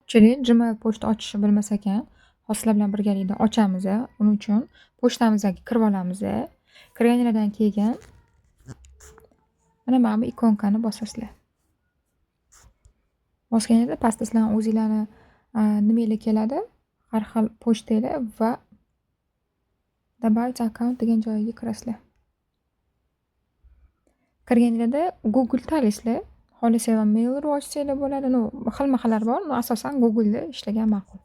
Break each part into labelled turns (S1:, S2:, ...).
S1: Ko'pchilik Gmail pochta ochishni bilmas ekan. Hozir sizlar bilan birgalikda ochamiz. Uning uchun pochtamizga kirib olamiz. Kirganinglardan keyin mana bu ikonkani bosasizlar. Bosganingizda pastda sizlarni o'zinglarni nimanglar keladi? Har xil pochtanglar va добавить аккаунт degan joyiga kirasizlar. Kirganinglarda Google tanlaysizlar. Xohlasanglar Mail.ru ochsanglar bo'ladi. Ну, xilma-xillar bor, но asosan Google'da ishlagan ma'qul.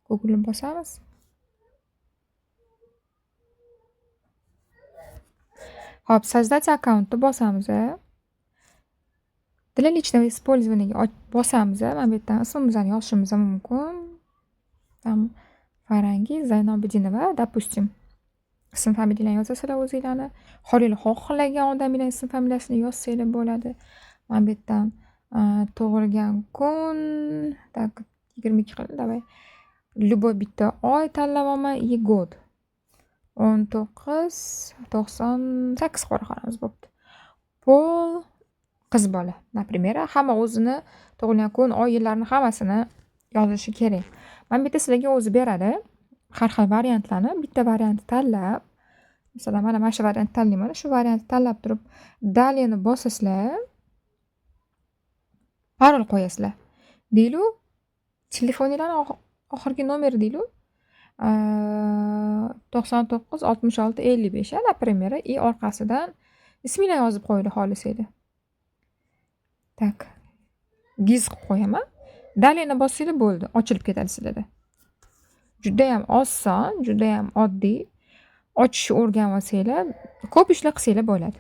S1: Google'ni bosamiz. Hop, создать akkauntni bosamiz. Для личного использования bosamiz. Mana bu yerdan ismimizni yozishimiz mumkin. Там Farangiz Zaynobidinova, допустим. Ism familiyalarni yozasizlar o'zinglarni. Xohlanglar xohlagan odaminglarni ism familiyasini yozsanglar bo'ladi. Mana bu yerdan tug'ilgan kun, так, 22 qil, давай. Любой bitta oy tanlab olman и год. 1998 qilib bo'pti. Pol qiz bola, например, hamma o'zini tug'ilgan kun, oy, yillarini hammasini yozishi kerak. Mana bu yerda sizlarga o'zi beradi har xil variantlarni. Bitta variantni tanlab, masalan, mana shu variantni tanlayman. Shu variantni tanlab turib, далее ni bosasizlar. Parol qo'yasizlar. Deylu, telefoninglarni oxirgi nomeri deylu. 99 66 55, например, и orqasidan isminglarni yozib qo'yinglar xohlasanglar. Так. Giz qilib qo'yaman. Далее ni bossanglar bo'ldi, ochilib ketadi sizlarda. Judayam oson, judayam oddiy. Ochishni o'rganib olsanglar, ko'p ishlar qilsanglar bo'ladi.